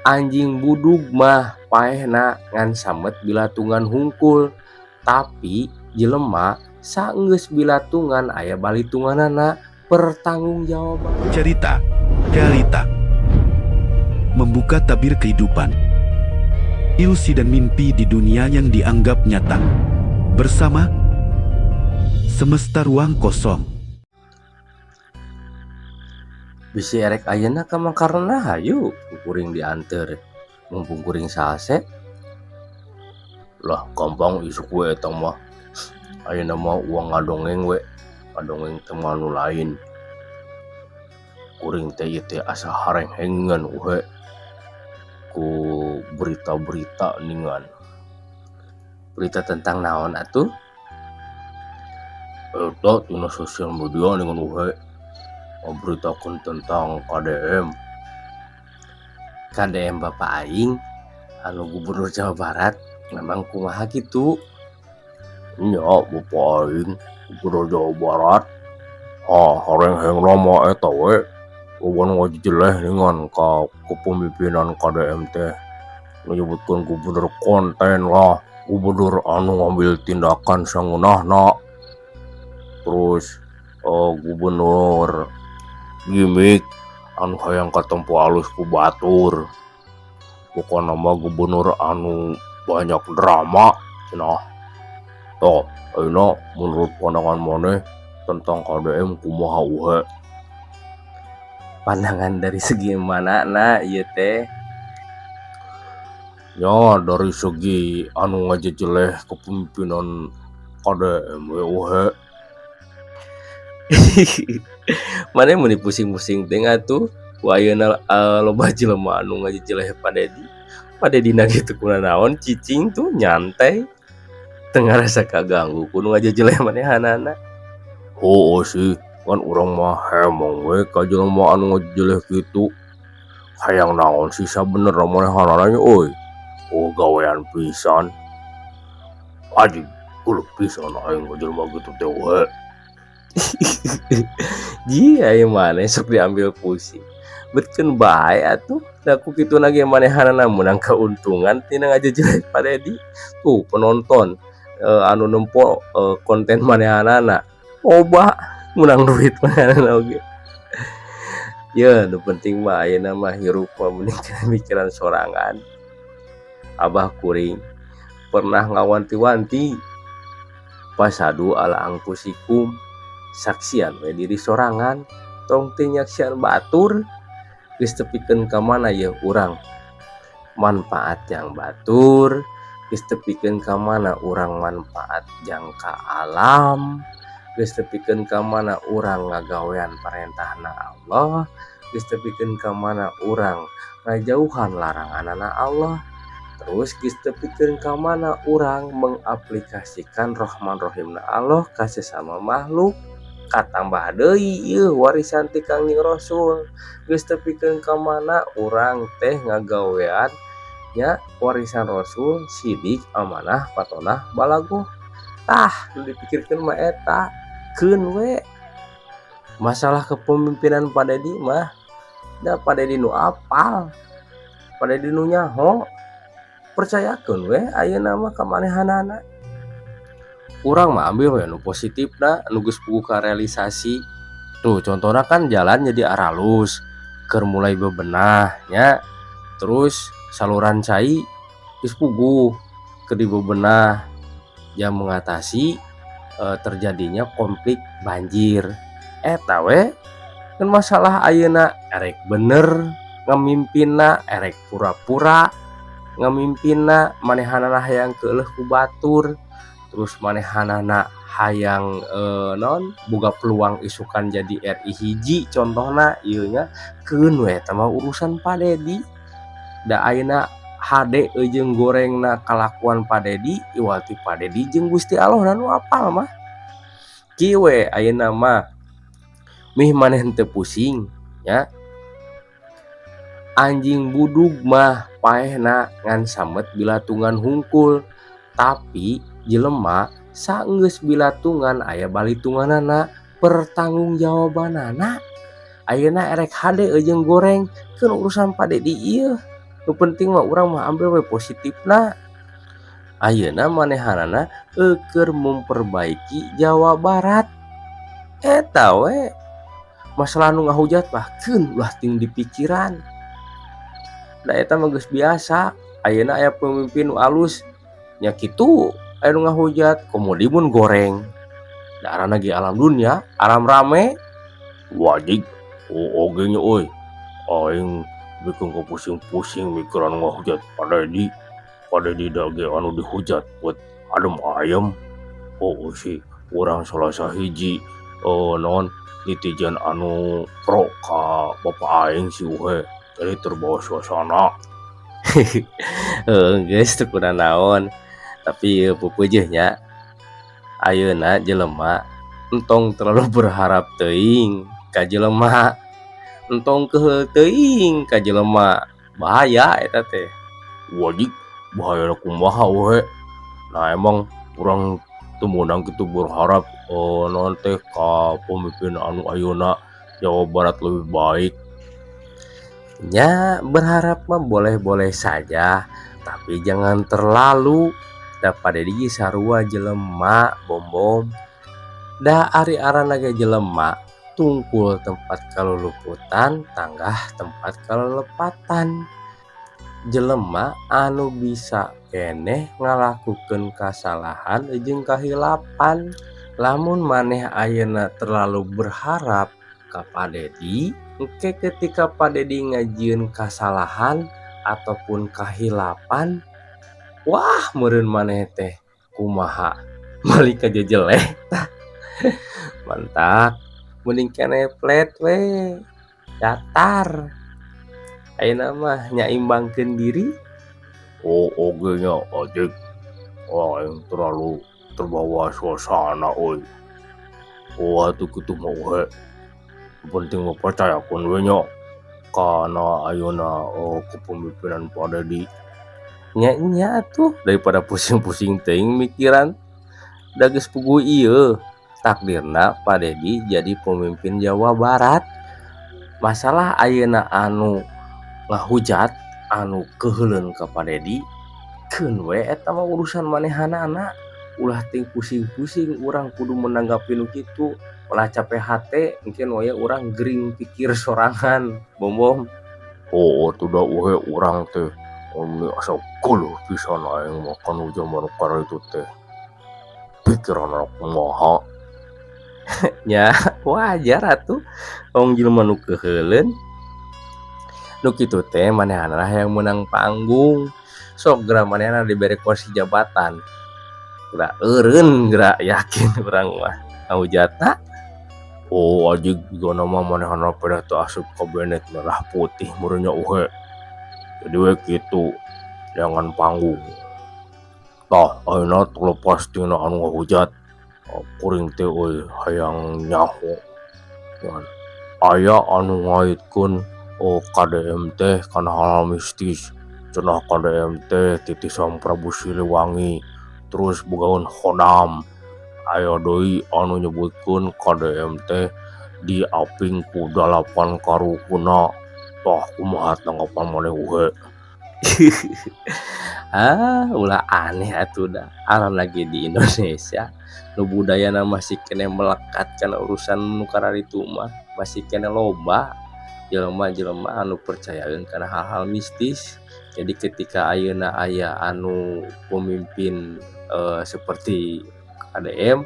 Anjing budug mah paehna ngan samet bilatungan hungkul, tapi jelema saenggeus bilatungan aya balitunganana pertanggungjawaban. Cerita, realita, membuka tabir kehidupan, ilusi dan mimpi di dunia yang dianggap nyata. Bersama semesta ruang kosong. Bisi erek ayeuna ka Makarna, hayu ku kuring dianteur, mumpung kuring salse. Lah, gampang, isuk we eta mah. Ayeuna mah uang ngadongeng we, ngadongeng teh mah nu lain. Kuring teh ieu teh asa harenghengan we ku berita-berita ningan. Berita tentang naon atuh? Eta tina sosial media ningan we. Ngaberitakeun tentang KDM. KDM Bapak aing anu Gubernur Jawa Barat, memang kumaha kitu? Nya, Bapak aing Gubernur Jawa Barat. Ah, harenghengna mah eta we. Loba nu ngajejeleh ningan ka kepemimpinan KDM teh. Menyebutkeun gubernur konten lah, gubernur anu ngambil tindakan sangeunahna. Terus gubernur gimik anu hayang katempo alus ku batur. Pokona mah gubernur anu banyak drama cenah. Toh, ayeuna menurut pandangan maneh tentang KDM kumaha uhe? Pandangan dari segi mana na ieu teh? Ya, dari segi anu ngajejeleh kepemimpinan KDM we uhe. Maneh meuni pusing-pusing teuing atuh ku ayeuna loba jelema anu ngajejeleh Pa Dedi. Pa Dedina ge teu kunanaon, cicing tuh nyantai. Teu ngarasa kaganggu ku nu ngajejeleh manehanana. Heueuh sih, kan urang mah hemong we ka jelema anu ngajejeleh kitu. Hayang naon sih sabenerna manehanana nya euy. Oh, gawean pisan. Anjing, geuleuh pisan aing ka jelema kitu teh we. Ji, aya maneh sok diambil pusing. Betkeun bae atuh, da ku kituna ge manehanana meunang kauntungan tina ngajejeleh Pa Dedi. Tuh penonton anu nempo konten manehanana loba, meunang duit manehanana oge. Yeuh, nu penting mah ayeuna mah hirup mah mending mikiran sorangan. Abah kuring pernah ngawanti-wanti, fasadu ala anfusikum, saksian we diri sorangan, tong teu nyaksian batur. Geus tepikeun ka mana yeuh urang manfaat jang batur, geus tepikeun ka mana urang manfaat jang ka alam, geus tepikeun ka mana urang ngagawean parentahna Allah, geus tepikeun ka mana urang ngajauhan laranganana Allah, terus geus tepikeun ka mana urang mengaplikasikan Rohman Rohimna Allah ka sesama makhluk. Katambah deui ieu warisan ti Kangjeng Rasul. Geus tepikeun ka mana urang teh ngagawean nya warisan Rasul, sidik, amanah, fatonah, balagoh. Tah, nu dipikirkeun mah eta, keun we. Masalah kepemimpinan Pa Dedi mah da Pa Dedi nu apal, Pa Dedi nu nyaho. Percayakeun we ayeuna mah ka manehanana. Urang mah ambil we nu positifna, nu geus puguh karealisasi. Tuh, contohna kan jalan jadi aralus, keur mulai bebenah nya. Terus saluran cai geus puguh keur dibebenah jang mengatasi terjadinya konflik banjir. Eta we kan masalah ayeuna erek bener ngamimpinna, erek pura-pura ngamimpinna, manehanana hayang keuleuh ku batur, terus manehanana hayang naon, boga peluang isukan jadi RI 1 contohna ieu nya, keun we eta mah urusan Pa Dedi. Da ayeuna hade jeung gorengna kalakuan Pa Dedi iwal ti Pa Dedi jeung Gusti Allah nu apal mah. Kieu we ayeuna mah mih maneh henteu pusing nya. Anjing budug mah paehna ngan samet bilatungan hungkul, tapi jelema saenggeus bilatungan aya balitunganana pertanggungjawabanana. Ayeuna erek hade jeung goreng keun urusan Pa Dedi ieu. Nu penting mah urang mah ambil we positifna. Ayeuna manehanana keur memperbaiki Jawa Barat. Eta we. Masalah nu ngahujat mah keun ulah ting dipikiran. Da eta mah geus biasa. Ayeuna aya pemimpin nu alus nya kitu aya nu ngahujat komo deui mun goreng. Da aranna ge alam dunya, alam rame. Wajib oh oge nya euy. Aing bikin pusing-pusing mikiran ngahujat Pak Dedi. Pak Dedi da ge anu dihujat buat adem ayem. Oh sih urang salah sahiji naon netizen anu pro ka bapak aing si Uhe. Jadi terbawa suasana. Heuh geus teu kunanaon. Tapi ieu pupujeun nya. Ayeuna jelema entong terlalu berharap teuing ka jelema. Entong keheul teuing ka jelema. Bahaya eta teh. Wajib bahaya kumaha we. Nah emang urang teu meunang kitu berharap naon teh ka pemimpin anu ayeuna Jawa Barat lebih baik. Nya berharap mah boleh-boleh saja, tapi jangan terlalu. Da Pak Dedi ge sarua jelema bom-bom. Da ari aranna ge jelema tungkul tempat kaluluputan, tanggah tempat kalelepatan. Jelema anu bisa keneh ngalakukeun kasalahan jeung kahilapan. Lamun maneh ayeuna terlalu berharap ka Pak Dedi, engke ketika Pak Dedi ngajieun kasalahan ataupun kahilapan, wah meureun maneh teh kumaha balik kajejeleh tah. Mantap, mending keneh flat we, datar. Ayeuna mah nyaimbangkeun diri. Oh oge nya ajeg. Wah aing terlalu terbawa suasana euy. Oh atuh kitu mah we. Penting mah percayakeun we nya kana ayeuna kepemimpinan Pak Dedi. Nya nya atuh daripada pusing-pusing teuing mikiran. Da geus puguh ieu takdirna Pak Dedi jadi pemimpin Jawa Barat. Masalah ayeuna anu ngahujat anu keuheuleun ka Pak Dedi, keun we eta mah urusan manehanana. Ulah teuing pusing-pusing urang kudu menanggapi nu kitu. Ulah capek hate engke we urang gering pikir sorangan bom-bom. Oh atuh da we urang teh asa geuleuh pisan aing mah kanu jaman kararitu teh. Pikiranna kumaha. Nya wajar atuh wong jelema nu keuheuleun. Nu kitu teh manehanna hayang meunang panggung. Sok geura manehna dibere kursi jabatan. Geura eureun geura yakin urang mah ngahujatna. Oh ajig jigana mah manehna pedah teu asup kabinet merah putih meureun nya uhe. Jadi we kitu neangan panggung. Tah ayeuna terlepas tina anu ngahujat, kuring teh euy hayang nyaho. Aya anu ngaitkeun KDM teh kana hal-hal mistis. Cenah KDM teh titisan Prabu Siliwangi, terus bogaeun khodam. Aya deui anu nyebutkeun KDM teh diaping ku 8 karuhunna. Tah kumaha tanggapan maneh uhe? Ah ulah aneh atuh da aran lagi di Indonesia nu budayana masih keneh melekat kana urusan nu kararitu mah, masih keneh loba jelema-jelema anu percayaeun kana hal-hal mistis. Jadi ketika ayeuna aya anu pemimpin seperti KDM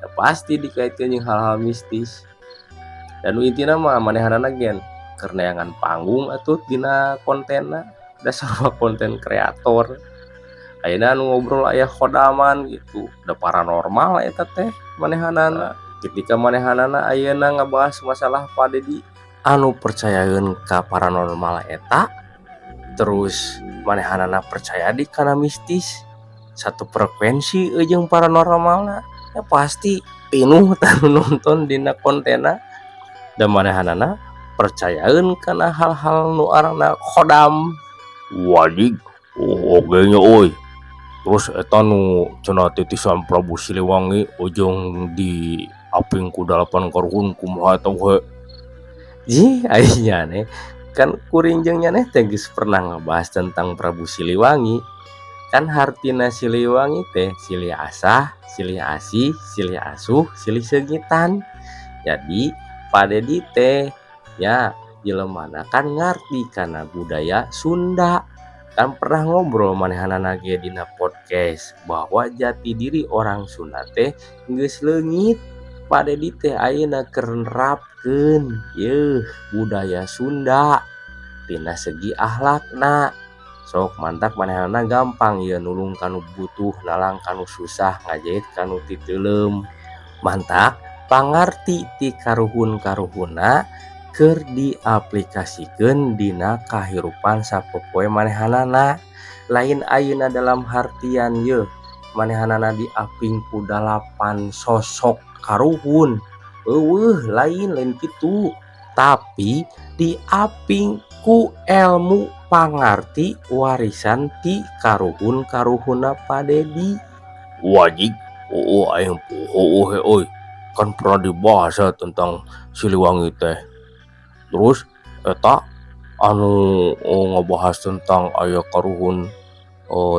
ya pasti dikaitkeun jeung hal-hal mistis. Dan nu intina mah manehanana gen keur neangan panggung atuh dina kontenna, da sarua konten kreator. Ayeuna anu ngobrol aya khodaman gitu, da paranormal eta teh manehanana. Ketika manehanana ayeuna ngabahas masalah Pak Dedi anu percayaeun ka paranormal eta, terus manehanana percaya di kana mistis, satu frekuensi jeung paranormalna, ya pasti pinuh tah nu nonton dina kontenna. Da manehanana percayaeun kana hal-hal nu aranna khodam. Wadig, oh oge nya euy. Terus eta nu cenah titisan Prabu Siliwangi ujung diaping ku 8 karuhun kumaha eta we? Jih aing nya. Kan kuring jeung nyaneh teh geus pernah ngebahas tentang Prabu Siliwangi. Kan hartina Siliwangi teh silih asah, silih asih, silih asuh, silih seungitan. Jadi Pak Dedi teh nya jelemana kan ngarti kana budaya Sunda. Kan pernah ngobrol manehanana ge dina podcast bahwa jati diri orang Sunda teh geus leungit. Pak Dedi teh ayeuna keur nerapkeun yeuh budaya Sunda tina segi akhlakna. Sok mantak manehanana gampang ieu nulung kanu butuh, nalang kanu susah, ngajait kanu titeuleum. Mantak pangarti ti karuhun-karuhunna keur diaplikasikeun dina kahirupan sapopoe manehanana. Lain ayeuna dalam hartian yeuh manehanana diaping ku 8 sosok karuhun. Eueuh, lain lain kitu. Tapi diaping ku elmu pangarti warisan ti karuhun-karuhunna Pak Dedi. Wajib, oh aing poho he euy. Kan pernah dibahas ya tentang Siliwangi teh. Terus eta anu ngebahas tentang aya karuhun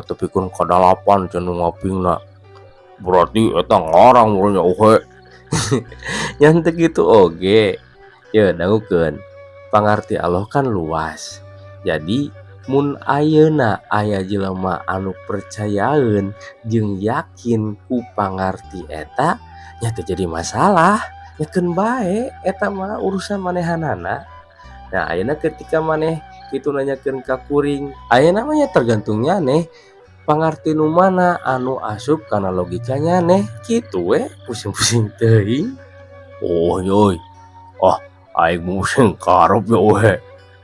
tepikeun ka 8 cenah ngapingna. Berarti eta ngarang meureun nya oge. Nya teu kitu oge. Yeuh dangukeun. Pangarti Allah kan luas. Jadi mun ayeuna aya jelema anu percayaeun jeung yakin ku pangarti eta nya teu jadi masalah. Nya keun bae eta mah urusan manehanana. Nah ayeuna ketika maneh kitu nanyakeun ka kuring, ayeuna mah nya tergantung nyaneh. Pangarti nu mana anu asup kana logika nyaneh kitu we, pusing-pusing teuing. Oh euy. Ah, aing musing karep ya we.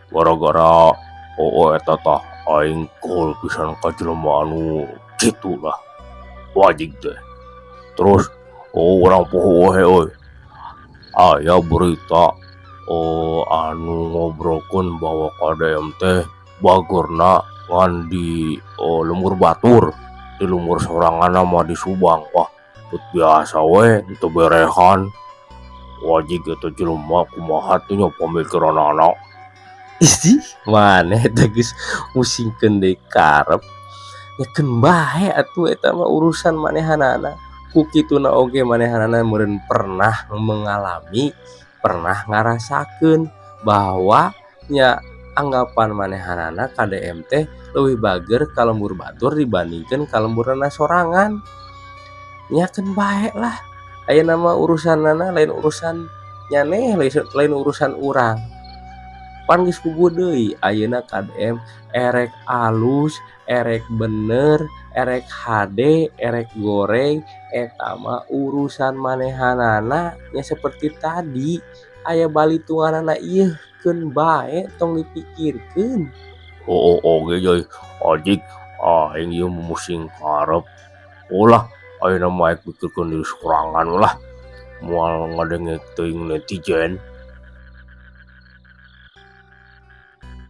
Gara-gara oh eta tah aing gol pisan ka jelema anu kitu lah. Wajib teh. Terus oh urang poho we euy. Aya berita oh anu ngobrolkeun bahwa KDM teh bageurna ngan di lembur batur, di lembur soranganna mah di Subang. Wah, teu biasa we teu berehan. Wajib eta jelema kumaha teh nya pamikiranana. Ih, maneh teh geus musingkeun deui karep. Nya keun bae atuh eta mah urusan manehanana. Ku kituna oge manehanana meureun pernah mengalami, pernah ngarasakeun bahwa nya anggapan manehanana KDM teh leuwih bager ka lembur batur dibandingkeun ka lemburna sorangan. Nya keun bae lah. Ayeuna mah urusanana lain urusan nyaneh, lain urusan urang. Pan geus puguh deui ayeuna KDM erek alus, erek bener, erek hade, erek goreng eta mah urusan manehanana. Nya seperti tadi aya balitunganana ieu keun bae tong dipikirkeun. Oh oge euy, ajig aing ieu musing karep. Ulah ayeuna mah aing pikirkeun diri sorangan lah. Moal ngadenge teuing netizen.